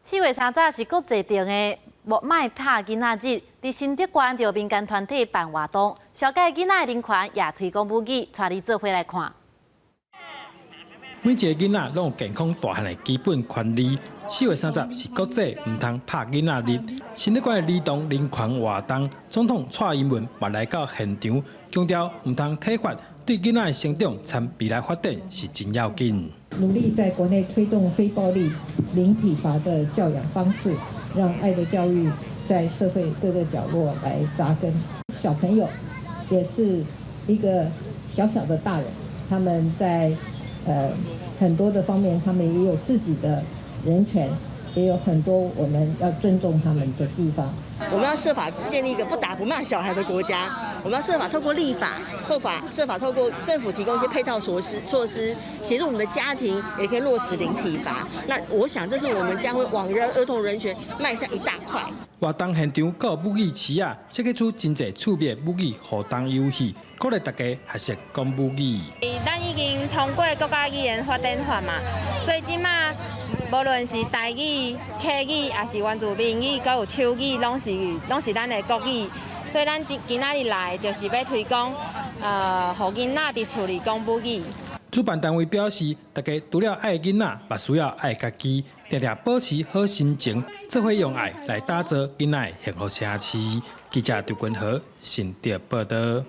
4月30是國際定的莫拍囡仔日，佇新竹縣就民間團體辦活動，紹介囡仔的人權，也推廣母語，帶你做伙來看。每一個囡仔攏有健康大漢的基本權利。4月30是國際毋通拍囡仔日，新竹縣的兒童人權活動，總統蔡英文嘛來到現場，強調毋通體罰，對囡仔的成長參未來發展是真要緊。努力在國內推動非暴力、零體罰的教養方式，讓愛的教育在社會各個角落來扎根。小朋友也是一個小小的大人，他們在很多的方面，他們也有自己的人權，也有很多我們要尊重他們的地方。我們要設法建立一個不打不罵小孩的國家，我們要設法透過立法、透法、設法透過政府提供一些配套措施，協助我們的家庭也可以落實零體罰。那我想，這是我們將會往兒童人權邁向一大塊。活動現場閣有母語池仔，設計出真濟趣味母語互動遊戲，鼓勵大家學習講母語。咱已經通過國家語言發展法嘛，所以這馬無論是台語、客語，抑是原住民語，閣有手語，攏是咱的國語。所以咱今仔日來，就是欲推廣，予囡仔佇厝裡講母語。主辦單位表示，大家除了愛囡仔，嘛需要愛家己，定定保持好心情，做伙用愛來打造囡仔的幸福城市。記者張君和新竹報道。